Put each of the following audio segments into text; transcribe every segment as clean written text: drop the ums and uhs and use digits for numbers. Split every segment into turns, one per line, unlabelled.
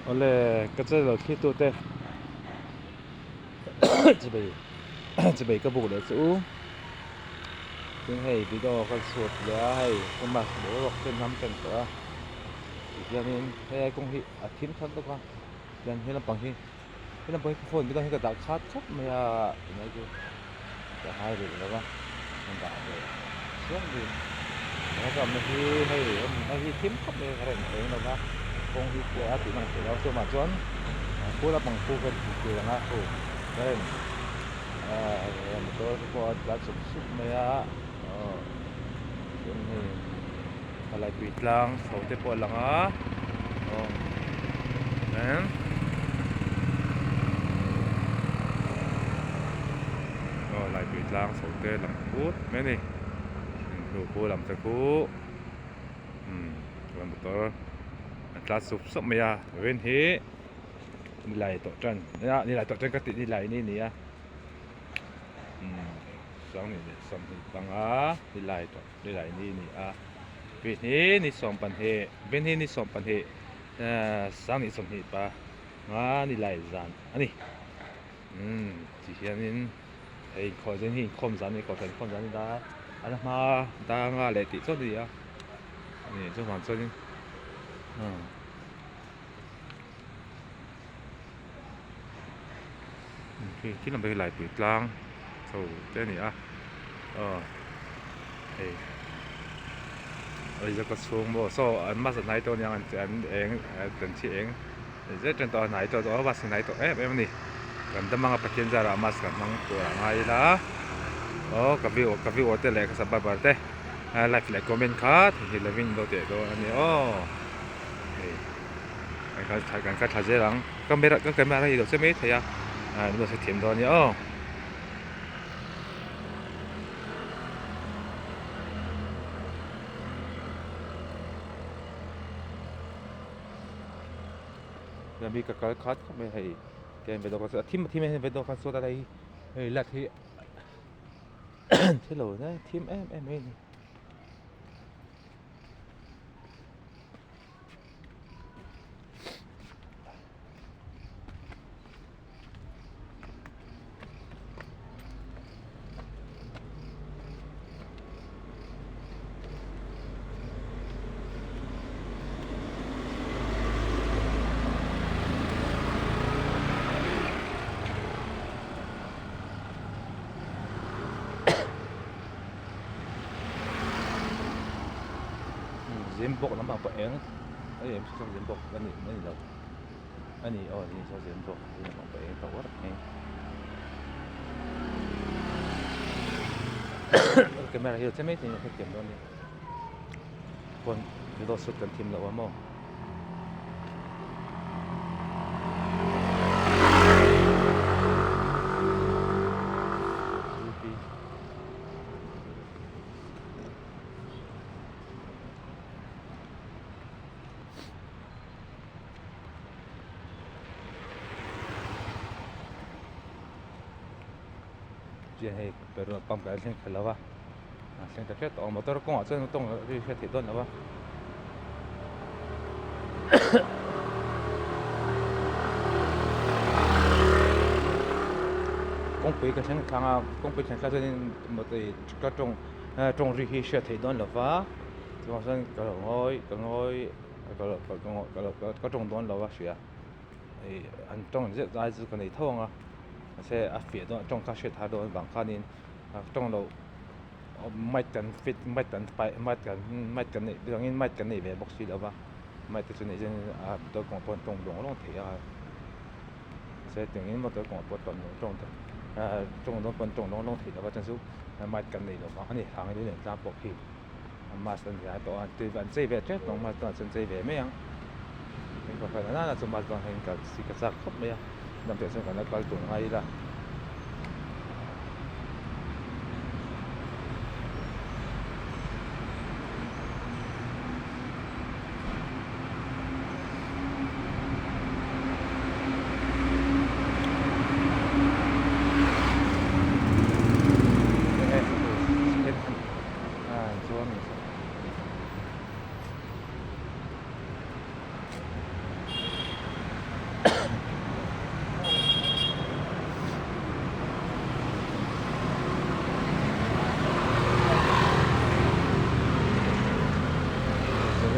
Awle ka channel thlir tute chibei chibei ka buk leh chu u tin hei video ka chhut leh a hei ka mask boruak te hnam ken tawh a tihianin helai kawng hi a thim that bawk a tihian he lampang hi he lampang hi ka phone hi ka dah khat khawp mai a tunlai chu ka hai rih lo va ka dah ve chiam rih a ka awmna hi hei hei hi thim khawp mai a reng eng lo va kawng hi a tih lang theih lo chuvang chuan khu lampang khu ka tih ang a khu ka reng ahh motor te pawh a tlan sup sup mai a aw chuan hei palai tui tlang chho te pawh a lang a aw chuan aw lai tui tlang chho te a lang phut mai a ni hnu khu lam te khu umm chuan motor a tlan sup sup mai a rin hi nilai tawh tan nilai tawh tan ka tih nilai ni a ni a umm sanghnih leh sawmhnih panga nilai tawh. Nilai ni a ni a, vin hi ni 12 vin hi ni 12 sanghnih 25 nga nilai zan a ni umm ti hianin hei inkhawh zan hi inkhawm zan a ni kohhran inkhawm zan a ni a a la hma danga leh tih chuan a ni a ni chuvang chuanin umm. Khi lam hi Laipui tlang chho te a ni a aw hei Aizawl chhung maw saw an bus a hnai tawh aniang an an eng an thi eng zet ṭan tawh a hnai tawh a bus a hnai tawh em em a ni kan dam anga Pathian zarah mask kan hmang tur a ngai ila aw ka view ka viewer te leh ka subscriber te like leh comment kha theihnghilh lovin in lo teh dawn a ni aw hei. Kan kal thla zel ang camera ka camera hi lo che mai thei a ah min lo hrethiam dawn ania aw. Hemi ka kal khat khawp mai hei tian ve dawk a thim a thim a hei ve dawk a saw ta hei hei light hi thil lo thim em em mai a ni. Zem bawk lampang pawh eng a em saw zem bawk a ni a ni lo a ni aw ni saw zem bawk lampang pawh eng tawh mai camera hi a che mai thei a hrethiam dawn a ni phone video shoot kan thim lo a maw. Chian hei petrol pump ah thleng thei lo va a thleng ta hret tawh ang motor kawngah chuan tawng ri hriat theih dawn lo va. Kawngpui ka thleng thlang a kawngpui thleng thlang chuanin motor ka tawng tawng ri hi hriat theih dawn lo va chuvang chuan ka lo ngawi ka ngawi ka lo ka ka lo ka tawng dawn lo a hria ih an tawng zet lai chu ka nei tho ang a mahse a fiah dawn tawng kha hriat har dawn avang khanin tawng loh mic kan fit mic kan pai mic kan mic kan neih vangin mic kan nei ve bawk si lo va mic te chu neih chuan a motor kawngah pawh an tawng lawng lawng thei a mahse tiangin motor kawngah pawh tawng tawng tawng dawn pawh an tawng lawng lawng thei lo va chuan chu mic kan nei lo vang a ni hang in len tlang pawh khi mask an zai tawh a an chei ve tep tawh mask chuan an chei ve mai ang nana chu mask dawn hian ka ka chak khawp mai a dam teh chuan kan la kal tur ngai ila.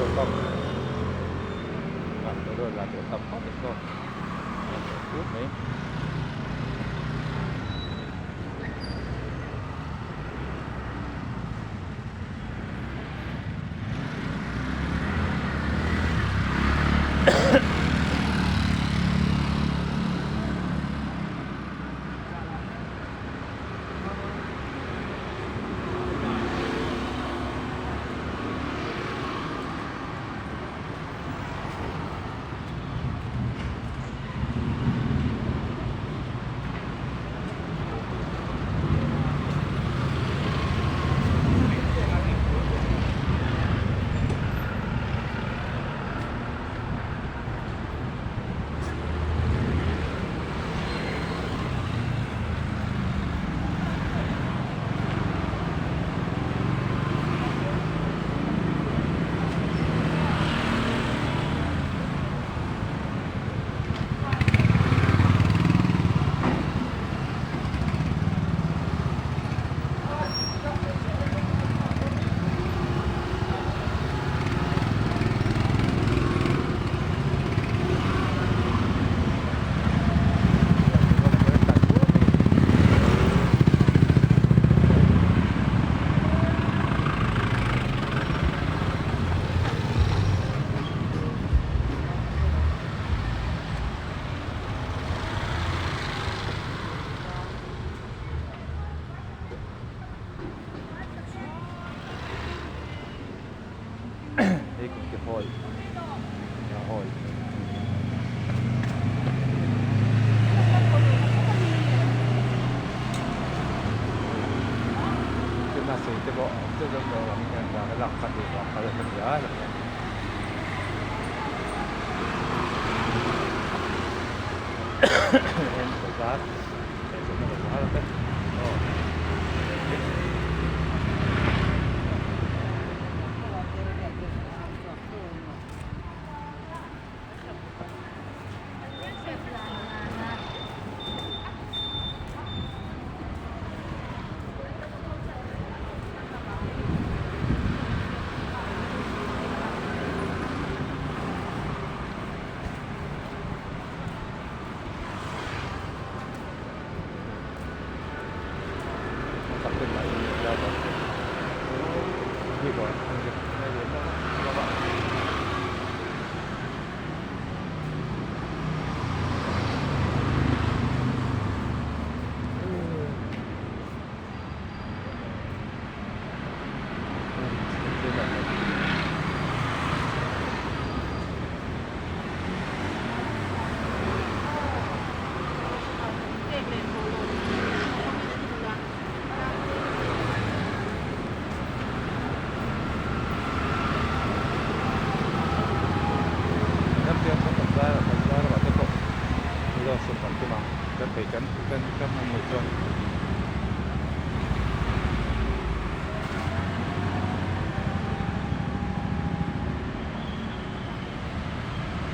Petrol pump ah petrol la tur tam khawp mai saw tut mai. Hei kum te hall hall tuna sei te pawh a awm deuh deuh tawh ang hian vang a lak khat leh vang khat a ni a lang hian heng bazar bazar te aw.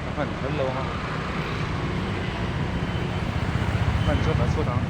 Ka hman kher lo ang a hman chuan a chhun ang.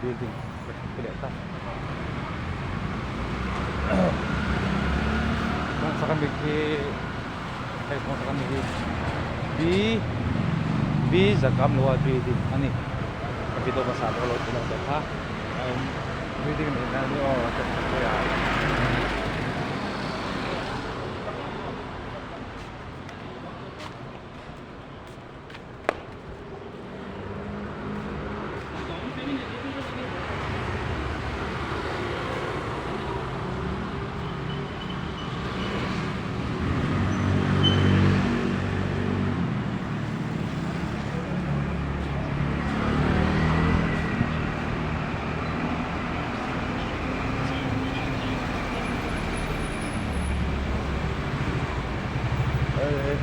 Building leh ta hei kawng sak ami hi B B zakam lo a building a ni ka video hmasa pawh lo ti lo tawh kha building nih na ni aw ka hre a.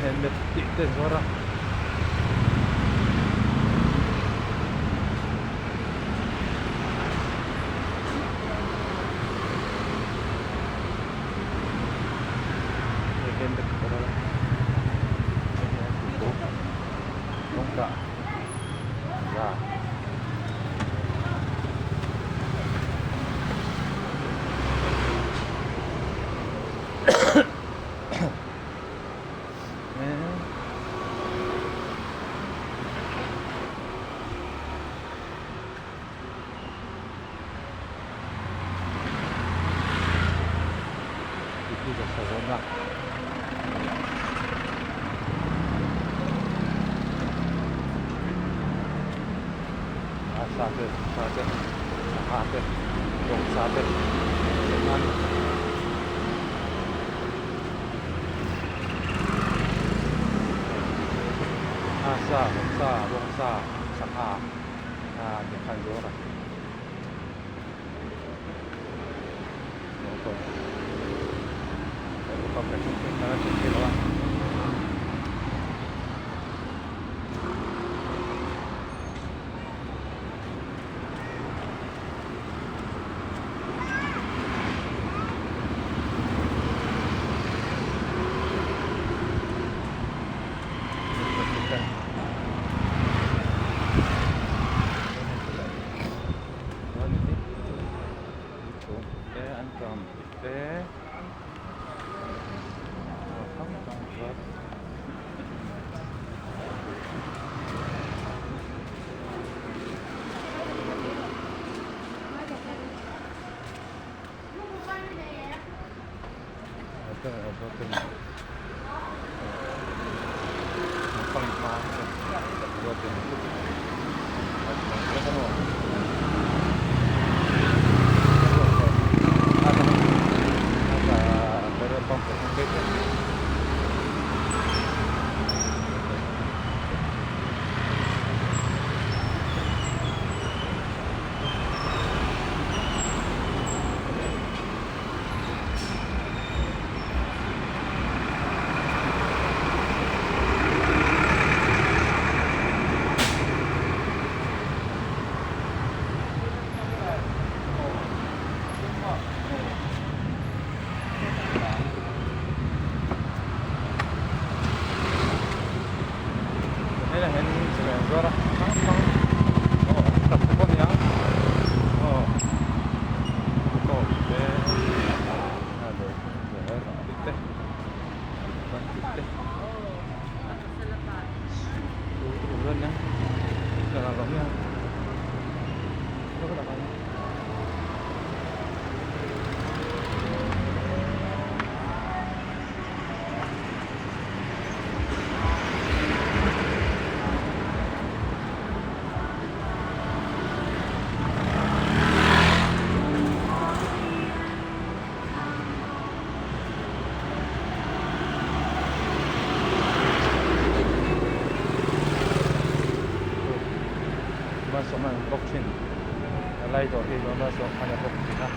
Helmet tih te zuar a. Helmet kawr a kawngka za. Bawk thin a lai dawr hi chuan malsawm khan a bawk thin a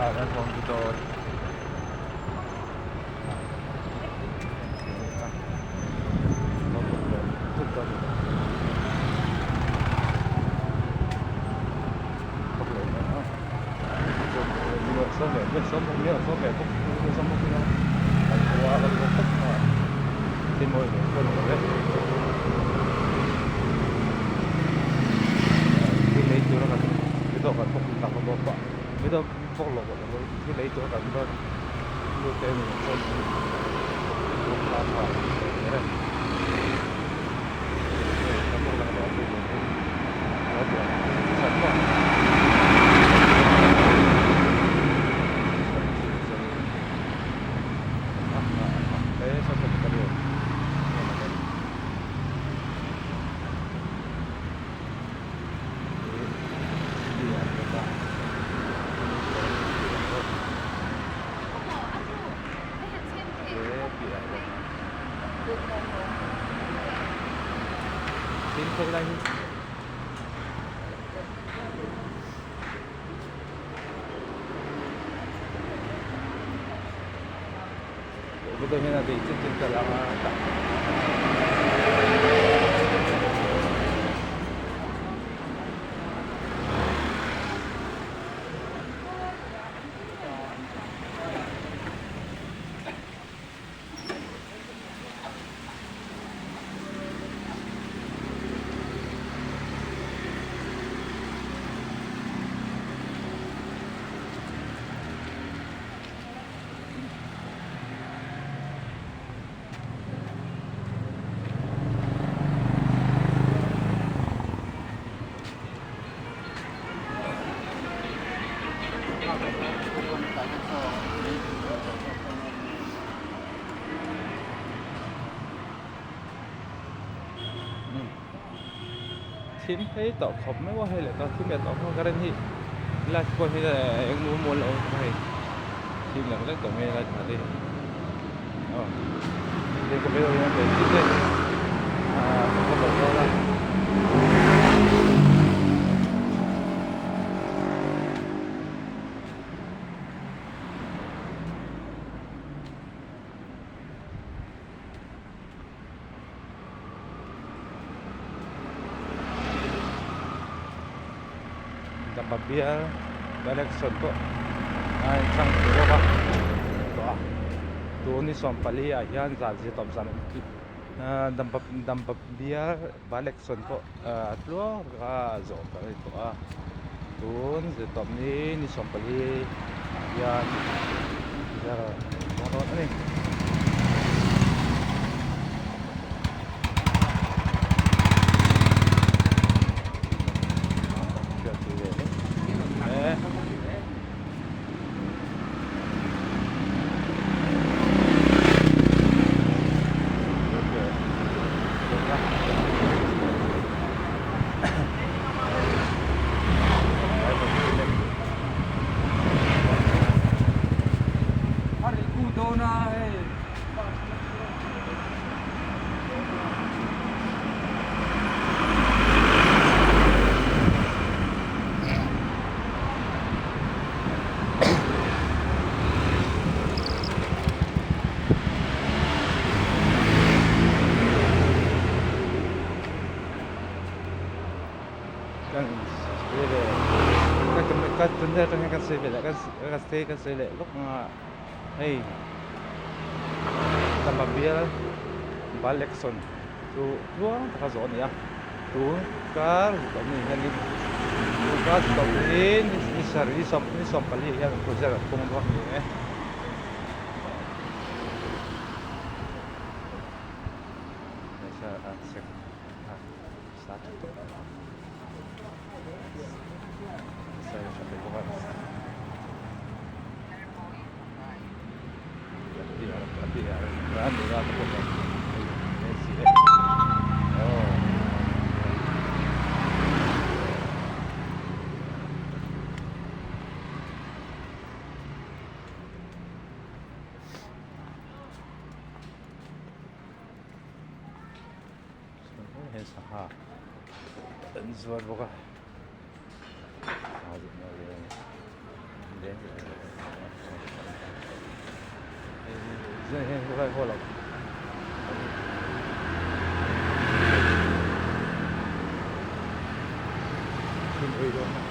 ah kan hawng chu dawr Thim phei tawh khawp mai a hei leh tawh thim leh tawh khawp ka rin hi light pawh hi eng mual mual lo a hei thim lek lek tawh mai a light hi aw hei ka vei hian ve chiah te ah ka lo dawn a. Dampa bial direction pawh a inchang thei bawk a tawh a tun ni sawmpali ah hian zan zir tawp zan dampa dampa bial direction pawh a tluang a zawh fel a ni tawh a tun zir tawp ni ni sawmpali ah hian a ni.
dawn a hei.
Kan sawi leh ka channel atang hian kan sawi ve leh ka sawi ka sawi leh lawk ang a hei Tama bial bal action chu tluang taka zawh a ni a tun kar zuk awm ni hianin tun kar zuk awm hi ni sarih ni sawm ni sawmpali ah hian project an pawng dawn a ni e. Hei sangha an zuar bawk a hei